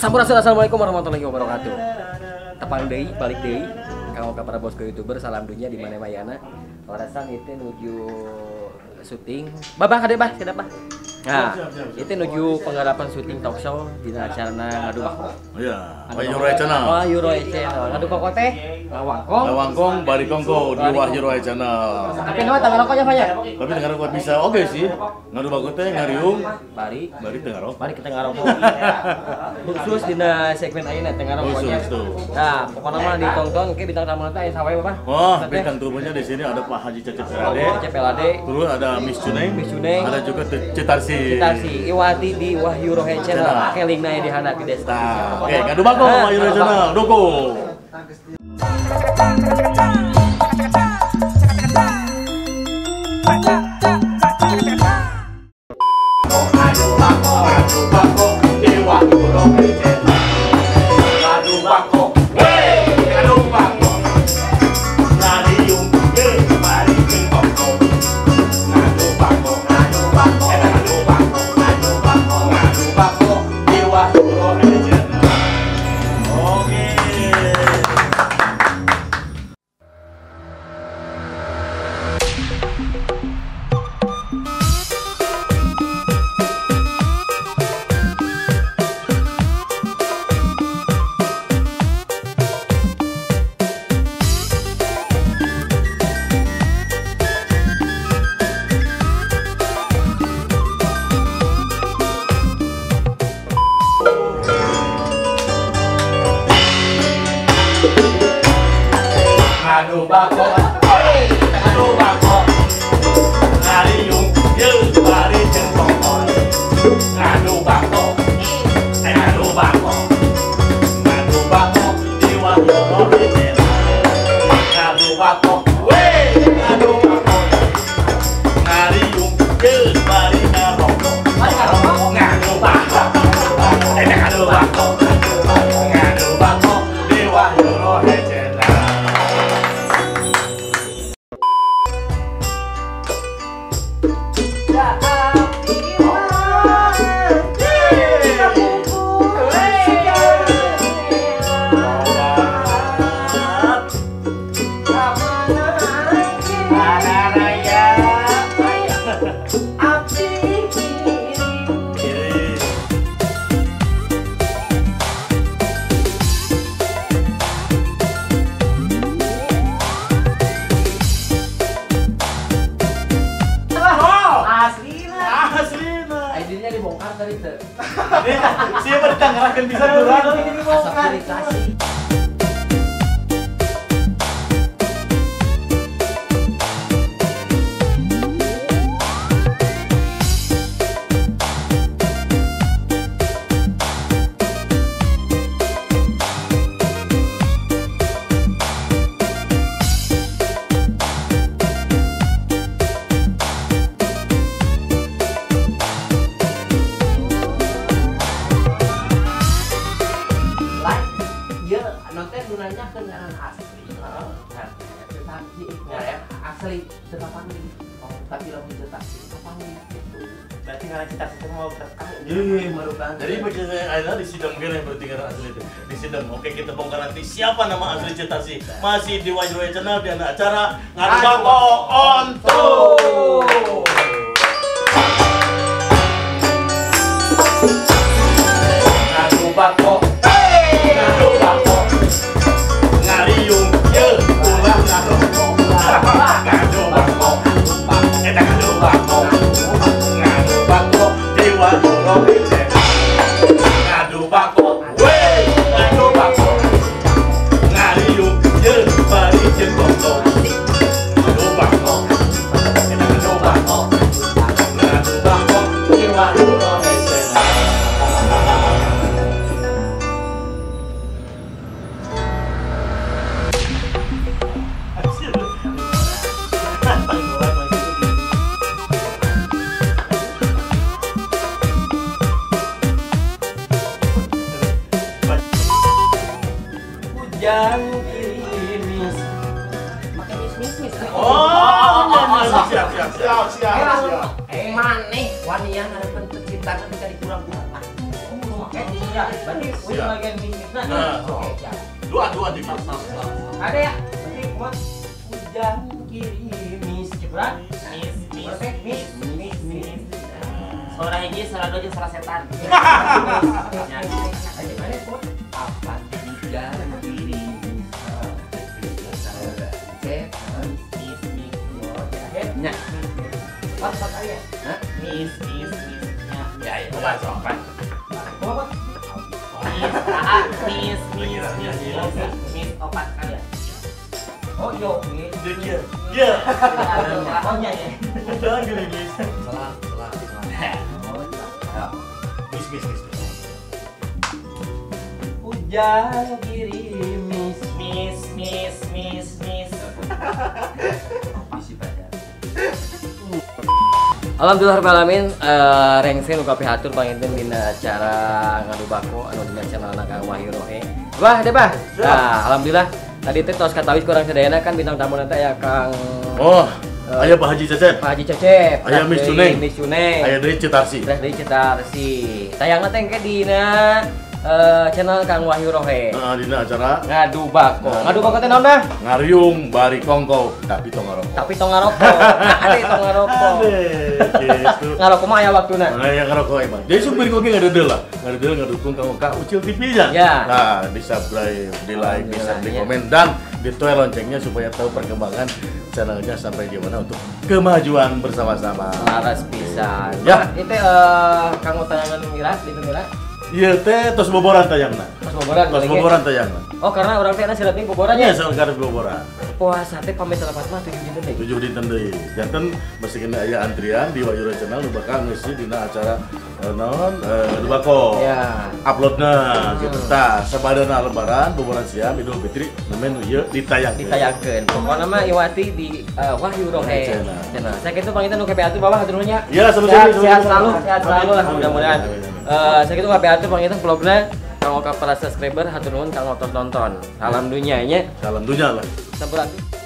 Sampurasun, assalamualaikum warahmatullahi wabarakatuh. Tepang deui, balik deui. Kanggo ka para bosku YouTuber, salam dunia di mana mayana. Warasan itu nuju syuting. Babah kade bah, siapa bah? Nah, itu nuju penggarapan syuting talk show dina acarana ngadu bako. Iya, Wahyu Roy Channel. Wahyu Roy Channel. Ngadu bako teh ngawangkong. Ngawangkong bari kongko di Wahyu Roy Channel. Tapi nama tanggal rokoknya banyak. Tapi tengah rokok bisa oke sih. Ngadu bako teh ngariung bari bari tengah rokok. Bari ke tengah rokok. Khusus dina segmen ayeuna tengah rokoknya. Khusus tuh. Nah, pokoknya mah ditonton ke bintang tamu teh aya sawae Bapak. Oh, bintang tamunya di sini ada Pak Haji Cecep LAD. Cecep LAD. Terus ada Miss Cuneng. Miss Cuneng. Ada juga Cetarsi. Cetarsi Iwati di Wahyu Rohe Channel. Oke, linknya di handap di deskripsi. Oke, ngadu bako Wahyu Rohe Channel. Dukung. Ngadu bako di Wahyu Rohe Channel. Ngadu bako, wey, ngadu bako. Ngariung ye bari jeung kongko. Ngadu bako, ngadu bako, ngadu bako, ngadu bako, ngadu bako di Wahyu Rohe Channel. Oke. Ngadu bako, ngadu bako, ngariung ye bari jeung kongko. Ngadu bako, ngadu bako, ngadu bako di Wahyu Rohe Channel. Ngadu bako, wey, ngadu bako, ngariung ye bari ngarokok. Ngadu bako, ngadu bako, ngadu bako di Wahyu Rohe Channel. ID-nya dibongkar tadi tuh. Siapa ditanggerahkan bisa dulu. Asap iritasi. Asli tetapi tapi lamun cetak kapanggih gitu. Berarti ngaran Cetarsi itu mau berkah. Iya, jadi bagi saya ada di sidang kene berarti ngaran asli itu. Di sidang. Oke, kita bongkar nanti siapa nama asli Cetarsi. Masih di Wahyu Rohe Channel di acara Ngadu Bako on Tour. Ngadu bako, ngadu bako, ngariung ye ulah ngarokok. Ngadu bako, ngadu bako, ngadu bako di Wahyu Rohe Channel. Ngadu bako, wey, ngadu bako, ngariung ye bari jeung kongko. Ngadu bako, ngadu bako, ngadu bako di Wahyu Rohe Channel. Hujan gerimis. Pakai mis-mis-mis. Oh, siap siap siap siap siap. Maneh wanian ngareupkeun ciptaan bisa dikurang-kurang. Ya, berarti uing bagian mis-misna. Nah, oke, siap. Dua di Ada ya? Berarti kuat hujan gerimis Cipran. Mis mis mis mis mis. Suara hiji, suara dua jeung suara setan. Ya. Ayo mana kuat? Apa hujan gerimis. Setan mis mis. Nya. Empat kali ya? Hah? Mis mis mis. Ya, ya, empat. Apa? Mis a mis mis mis mis opat kali ya. Oh yo, mis. Dia. Dia. Oh nya ya. Hujan gerimis. Salah. Oh, ya. Mis mis mis. Hujan gerimis mis mis mis mis. Bisi pada. Alhamdulillah rabbil alamin, rengse nu kapihatur panginten dina acara ngadu bako anu dina channel Kang Wahyu Rohe. Bah, deh bah. Nah, alhamdulillah tadi teh tos katawis kurang sadayana kan bintang tamu nanti aya Kang Oh, aya Pak Haji Cecep. Pak Haji Cecep. Aya Miss Cuneng. Miss Cuneng. Aya deui Citarsi. Terus deui Citarsi. Tayangna teh engke dina channel Kang Wahyu Rohe. Heeh, dina acara Ngadu Bako. Ngadu Bako teh naon bah? Ngariung bari kongko tapi tong ngarokok. Tapi tong ngarokok. Ade tong ngarokok. Gitu. Ngarokok mah aya waktuna. Nah, ya ngarokok emang. Jadi supir koge ngadeudeuh lah. Ngadeudeuh ngadukung kanggo ka Ucil TV nya. Ya. Nah, di subscribe, di like, di share, di komen dan di toel loncengnya supaya tahu perkembangan channelnya sampai di mana untuk kemajuan bersama-sama. Laras pisan. Ya. Itu kanggo tayangan mira di mira. Iya teh tos boboran tayangna. Tos boboran. Tos boboran tayangna. Oh, karena urang teh silatnya boborannya. Iya, soal boboran. Puasa teh pamit salapat mah 7 dinten deui. 7 dinten deui. Janten mesti kena aya antrian di Wahyu Rohe Channel nu bakal ngeusi dina acara naon ngadu bako. Ya. Uploadna gitu tah. Sabadana lebaran boboran siam Idul Fitri nemen ieu ditayangkeun. Ditayangkeun. Pokona mah iwati di Wahyu Rohe Channel. Sakitu panginten nu KPA bawah hatur nuhun nya. Iya, sama-sama. Sehat selalu, sehat selalu lah mudah-mudahan. Sakitu KPA panginten vlogna kanggo ka para subscriber hatur nuhun kanggo tos nonton. Salam dunya nya. Salam dunya lah. Sampurasun.